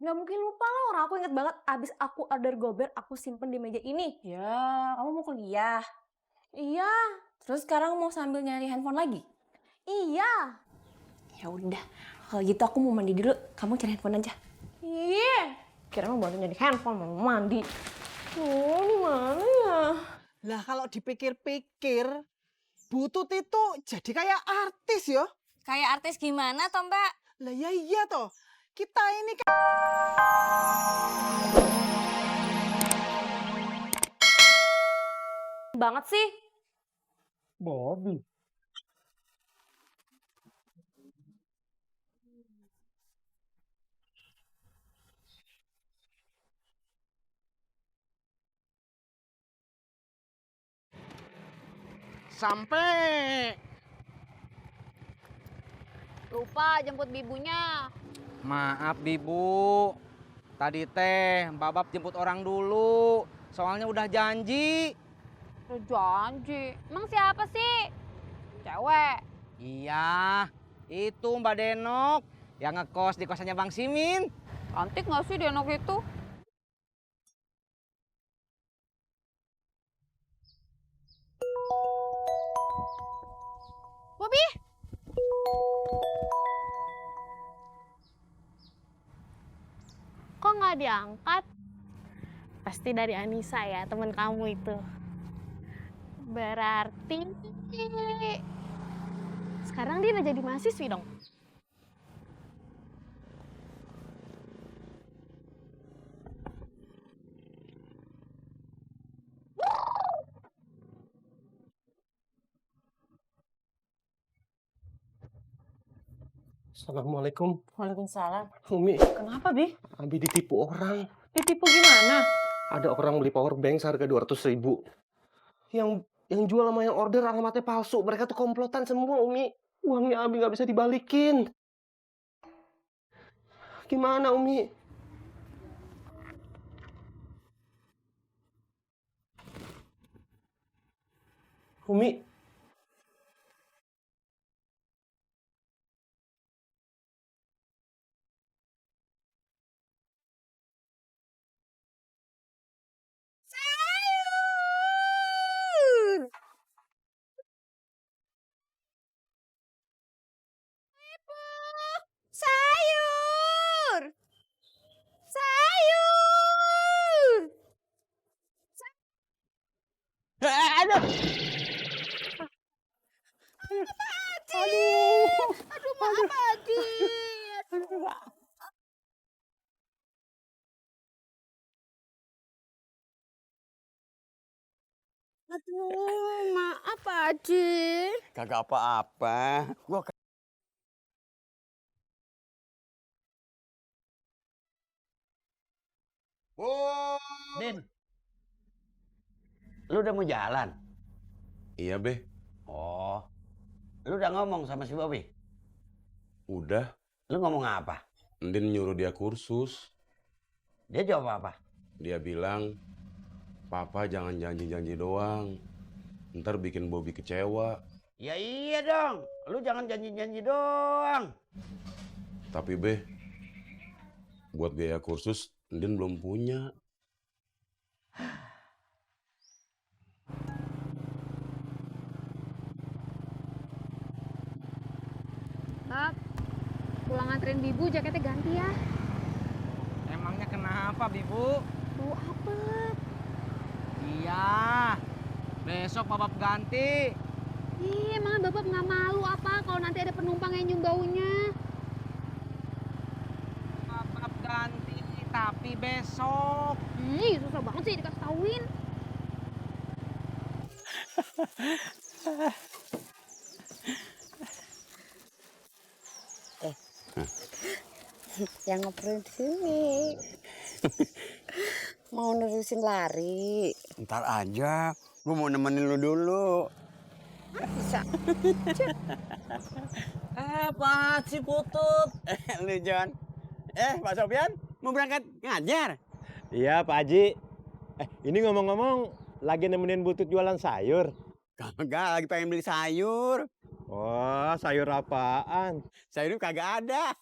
Nggak mungkin lupa lah, orang aku inget banget. Abis aku order gober, aku simpen di meja ini. Ya, kamu mau kuliah. Iya, Terus sekarang mau sambil nyari handphone lagi? iya. Ya udah, kalau gitu aku mau mandi dulu. Kamu cari handphone aja. Iya. Kira mau bantu nyari handphone, mau mandi. Oh, di mana ya? Lah kalau dipikir-pikir, Butut itu jadi kayak artis ya. Kayak artis gimana toh, Mbak? Lah ya iya toh. Kita ini kan Banget sih. Bobby. Sampai. Lupa jemput bibunya. Maaf Bibu. Tadi teh Babab jemput orang dulu. Soalnya udah janji. Udah janji. Emang siapa sih? Cewek. Iya, itu Mbak Denok yang ngekos di kosannya Bang Simin. Cantik gak sih Denok itu? Bobi! Kok nggak diangkat? Pasti dari Anissa ya, temen kamu itu. Berarti sekarang dia udah jadi mahasiswi dong. Assalamualaikum. Waalaikumsalam. Umi, Kenapa, Bi? Abi ditipu orang. Ditipu gimana? Ada orang beli power bank seharga 200.000. Yang jual sama yang order alamatnya palsu. Mereka tuh komplotan semua, Umi. Uangnya Abi nggak bisa dibalikin. Gimana, Umi? Umi, Sayur! Sayur! Aduh. Aduh, maaf Adi. Aduh, maaf Adi. Kagak apa-apa. Din, lu udah mau jalan? Iya, Be. Oh, lu udah ngomong sama si Bobby? Udah. Lu ngomong apa? Ndin nyuruh dia kursus. Dia jawab apa? Dia bilang, Papa jangan janji-janji doang. Ntar bikin Bobby kecewa. Ya iya dong, lu jangan janji-janji doang. Tapi, Be, buat biaya kursus, Ndin belum punya. Bab, pulang nganterin Bibu jaketnya ganti ya. Emangnya kenapa Bibu? Bau apet. Iya, besok Babab ganti. Ih, emangnya Bapak nggak malu apa kalau nanti ada penumpang yang nyium baunya? Babab ganti, tapi besok. Susah banget sih dikasih tauin. Yang ngeprint sini mau nerusin lari. Ntar aja, gue mau nemenin lu dulu. Bisa. Apa sih Putut? Lu, John. Pak Sofyan, mau berangkat ngajar? iya Pak Haji. Ini ngomong-ngomong lagi nemenin Butut jualan sayur. Kagak, lagi pengen beli sayur. Wah, sayur apaan? Sayur kagak ada.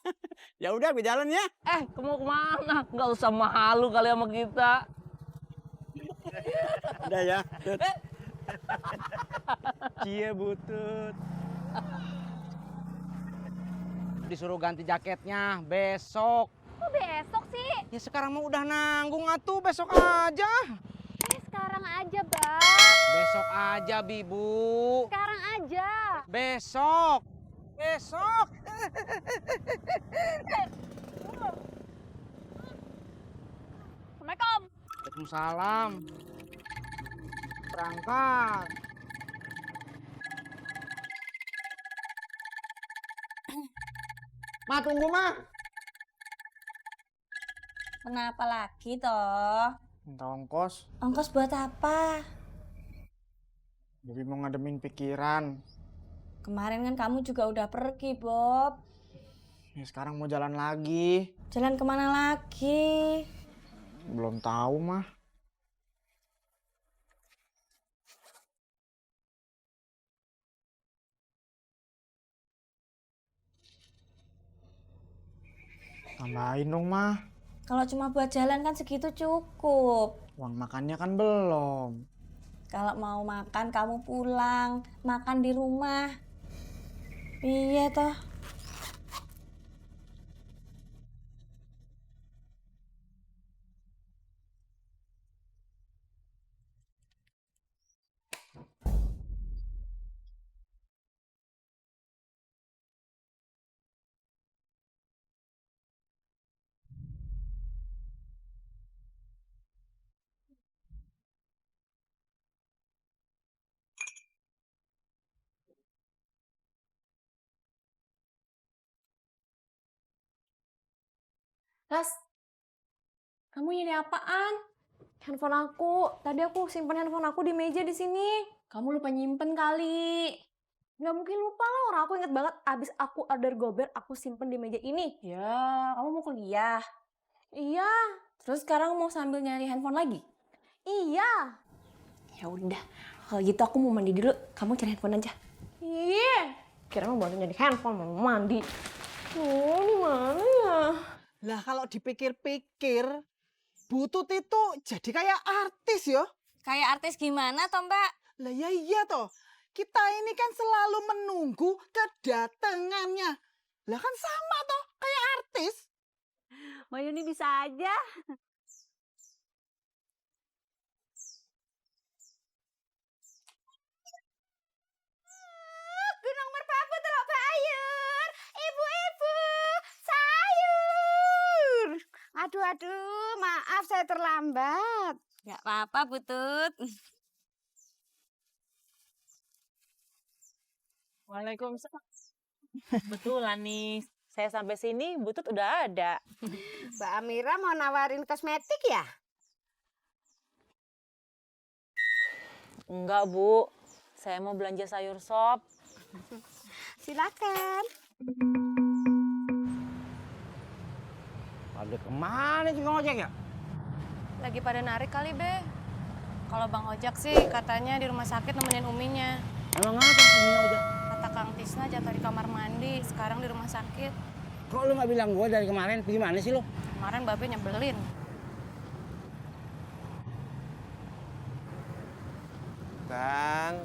Ya udah, gue jalan ya. Kamu kemana? Nggak usah malu kali sama kita. Udah ya. Cie Butut. Disuruh ganti jaketnya besok. Kok besok sih? Ya sekarang mah udah nanggung atuh, besok aja. Sekarang aja, Bang. Besok aja, Bibu. Sekarang aja. Besok. Besok. Assalamualaikum. Waalaikumsalam. Berangkat. Ma, tunggu, Ma. Kenapa lagi toh? Minta ongkos, Ongkos buat apa? Bobi mau ngademin pikiran. Kemarin kan kamu juga udah pergi, Bob. Ya sekarang mau jalan lagi. Jalan kemana lagi? Belum tahu mah. Tambahin dong mah. Kalau cuma buat jalan kan segitu cukup. Uang makannya kan belum. Kalau mau makan kamu pulang, makan di rumah. Iya toh. Ras, kamu ini apaan? Handphone aku. Tadi aku simpen handphone aku di meja di sini. Kamu lupa nyimpen kali. Nggak mungkin lupa lah, orang aku inget banget. Abis aku order gober, aku simpen di meja ini. Ya, kamu mau kuliah. Iya, Terus sekarang mau sambil nyari handphone lagi? iya. Ya udah, kalau gitu aku mau mandi dulu. Kamu cari handphone aja. Iya. Kira mau bantu nyari handphone, mau mandi. Oh, di mana ya? Lah kalau dipikir-pikir, Butut itu jadi kayak artis ya. Kayak artis gimana toh, Mbak? Lah ya iya toh. Kita ini kan selalu menunggu kedatangannya. Lah kan sama toh kayak artis. Mbak Yuni bisa aja. Gunung merpati telok sayur. Ibu-ibu, sayur. Aduh, maaf saya terlambat. Gak apa-apa, Butut. Waalaikumsalam. Betulan nih, saya sampai sini Butut udah ada. Mbak Amira mau nawarin kosmetik ya? Enggak, Bu. Saya mau belanja sayur sop. Silakan. Pada kemana sih Bang Ojek ya? Lagi pada narik kali, Be. Kalau Bang Ojak sih katanya di rumah sakit nemenin uminya. Emang apa sih Ojek? Kata Kang Tisna jatuh di kamar mandi, sekarang di rumah sakit. Kok lu nggak bilang gue dari kemarin? Gimana sih lu? Kemarin Babe nyebelin. Bang,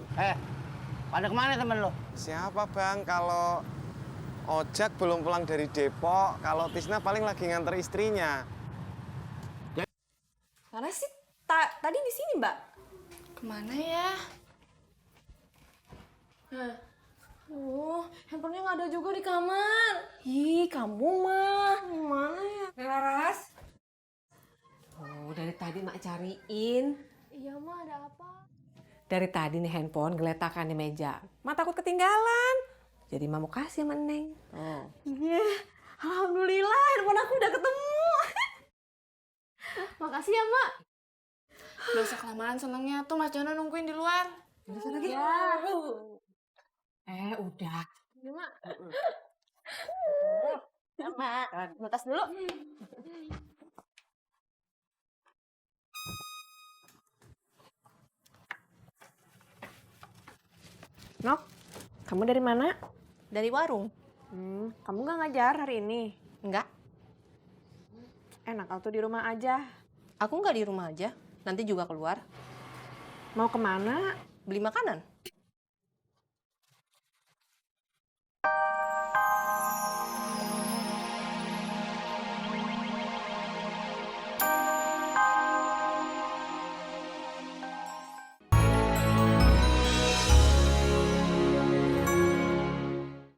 Pada kemana temen lu? siapa bang? Kalau Ojak belum pulang dari Depok, kalau Tisna paling lagi nganter istrinya. Mana sih? Tadi di sini, Mbak. Kemana ya? Handphonenya nggak ada juga di kamar. Ih, kamu mah. Gimana ya? Laras. Oh, dari tadi mak cariin. Iya, Ma, ada apa? Dari tadi nih handphone geletakan di meja. Mak takut ketinggalan. Jadi mak mau kasih sama Neng. Oh. Alhamdulillah, handphone aku udah ketemu. Makasih ya, Mak. Gak usah kelamaan senengnya. Tuh Mas Jono nungguin di luar. Ya. Udah. Ya, Mak. Mak, notas dulu. Nok, Kamu dari mana? Dari warung. Kamu nggak ngajar hari ini? Enggak, Enak atau di rumah aja? aku nggak di rumah aja. Nanti juga keluar. Mau kemana? Beli makanan.